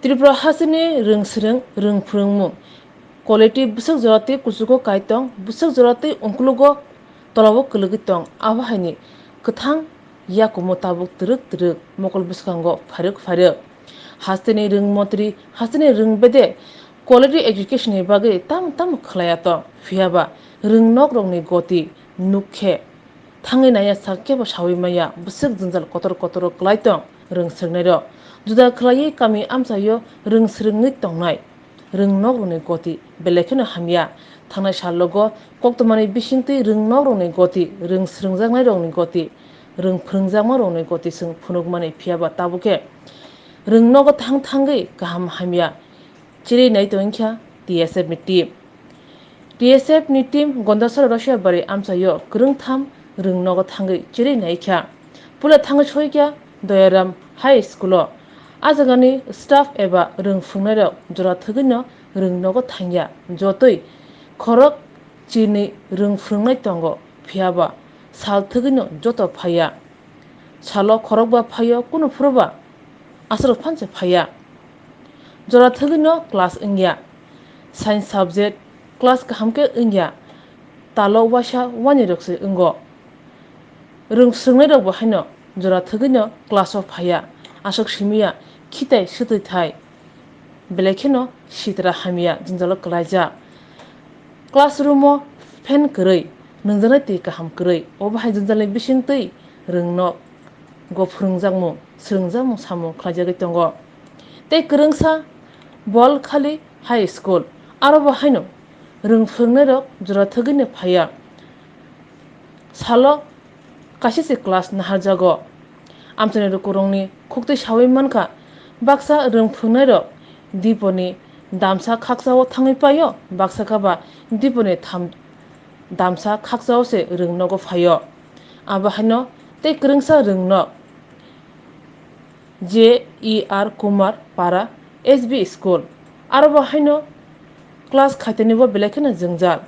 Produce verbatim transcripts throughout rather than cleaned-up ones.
Tripura hasteni rwng swrwng, rwng phwrwngmung quality bwswk jora tei kuchugo kai tong, bwswk jora tei ungkulugo tolao kwlwgwi tong, abo haini kwthang yakumo tabuk twrwk twrwk mokol bwskango phairwk phairwk. Hasteni rwng montri, hasteni rwng bede quality education ni bagwi tamo tamo khlaiya tong, phiyaba rwng nok rokni goti nuk khe thangwi naiya sak kebo saui maya bwswk jwngjal kotor kotoro kwlai tong rwng swrwngnairok. Juda khlaiwi kami amchaio rwng swrwngwi tongnai rwng nok rokni goti belai kheno hamya. Thangnai sal logo koktwmani bisingtwi rwng nok rokni goti, rwng swrwngjaknai rokni goti, rwng phwrwngjakma rokni goti chwng phunukmani, phiyaba tabukhe rwng nogo thang thangwi kaham hamya chiri nai tongkha T S F ni team. T S F ni team Gondasara Rasiabari amchaio kwrwngtham rwng nogo thangwi chiri naikha. Puila thangwi soikha Doyaram High School o. A jagani staff eba rwng phwrwngnairok jora thwgwino rwng nogo thangya. Jotoi khorok chinwi rwng phwrwngnai tongo, phiyaba sal thwgwino joto phaiya. Salo khorokba phaio, kunu phuru ba aswrwk phanse phaiya. Jora thwgwino class wngya. Science subject class kaham khe wngya. Talo waisa wanirok se wngo. Rwng swrwngnairokbo haino jora thwgwino class o phaiya. Aswk simiya khitai swtwi thai. Belai kheno sitra hamya jwngjalo kwlaijak. Classroom o fan kwrwi, nungjaknai twi kaham kwrwi, obo hai jwngjalni bisingtwi rwng nogo phwrwngjakmung, swrwngjakmung samung khlaijagwi tongo. Tei kwrwngsa Bolkhali High School, aro bo haino rwng phwrwngnairok jora thwgwino phaiya. Salo kaisa se class naharjago. Amchaini lukurokni khuktwi saui mankha, baksa rwng phwrwngnairok diponi damsa khaksao thangwi paio, baksa khe ba diponi tham-, damsa khaksao se rwng nogo phaio. Abo haino tei kwrwngsa rwng nok J E R Kumar Para S B School. Aro bo haino class khaitani bo belai kheno jwngjal.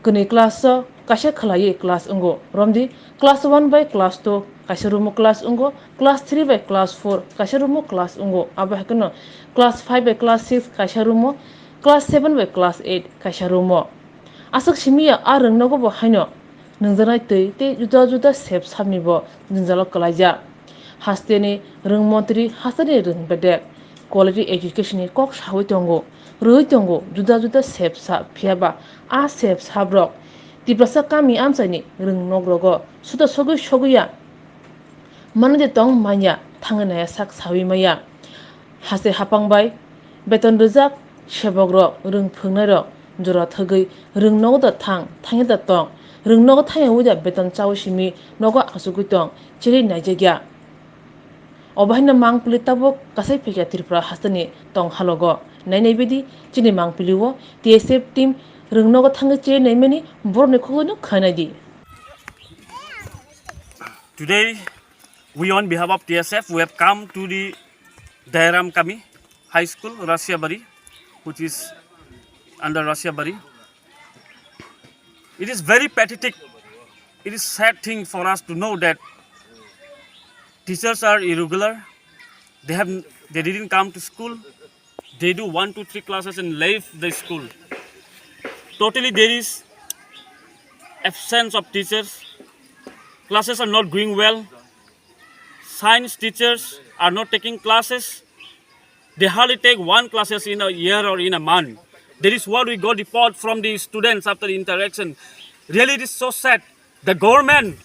Kwnwi class o kaisa khwlaiwi class wngo. Romdi class one bai class two kaisa room o class wngo, class three bai class four kaisa room o class wngo. Abo hai kheno class five bai class six kaisa room o, class seven bai class eight kaisa room o. Aswk simi ya a rwng nogo bo haino nungjaknai twi tei juda juda sep sapni bo jwngjalo kwlaijak. Hasteni rwng montri, hasteni rwng bedek quality education ni kok saui tongo, rwui tongo juda juda sep sap, phiyaba a sep sap rok Tiprasa kami amchaini rwng nok rogo suda sogwi sogwi ya manwi de tong manya thangwi naiya sak saui maya. Haste hapang bai beton rwjak, sebok rok, rwng phwrwngnairok jora thwgwi rwng nogo da thang, thangya da tong, rwng nogo thangya wi da beton chaui simi nogo achugwi tong, chiri naijakya. Obo haino mangpili tabuk kasai phikya Tripura hasteni tong halogo. Nainai bidi chini mangpili o T S F team rwng nogo thangwi chiri naimani borokni khugwino khainai di. Today, we on behalf of T S F, we have come to the Dairam Kami High School, Rasiabari, which is under Rasiabari. It is very pathetic. It is sad thing for us to know that teachers are irregular. They have, they didn't come to school. They do one, two, three classes and leave the school. Totally, there is absence of teachers. Classes are not going well. Science teachers are not taking classes. They hardly take one classes in a year or in a month. That is what we got report from the students after the interaction. Really, it is so sad. The government,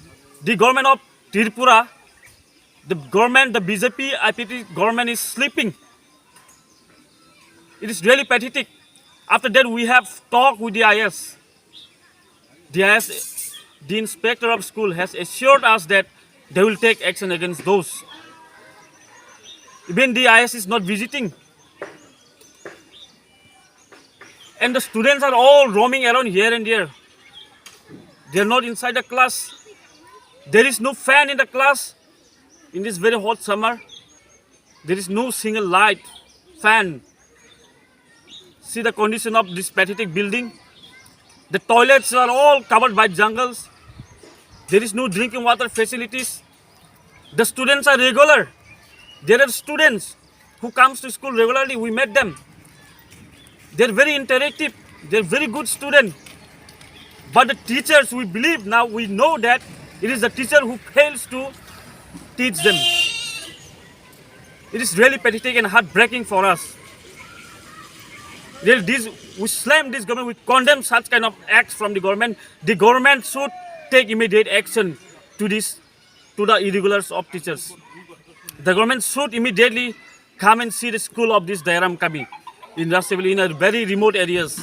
the government of Tripura, the government, the B J P I P F T government is sleeping. It is really pathetic. After that, we have talked with the I S. The I S, the inspector of school has assured us that they will take action against those. Even the I S is not visiting. And the students are all roaming around here and there. They are not inside the class. There is no fan in the class in this very hot summer. There is no single light, fan. See the condition of this pathetic building. The toilets are all covered by jungles. There is no drinking water facilities. The students are regular. There are students. who comes to school regularly, we met them. They're very interactive, they're very good student. But the teachers, we believe now, we know that it is the teacher who fails to teach them. It is really pathetic and heartbreaking for us. Really, this, we slam this government, we condemn such kind of acts from the government. The government should take immediate action to this, to the irregulars of teachers. The government should immediately come and see the school of this Dayaram Kabi in Rajshahi Valley, in a very remote areas.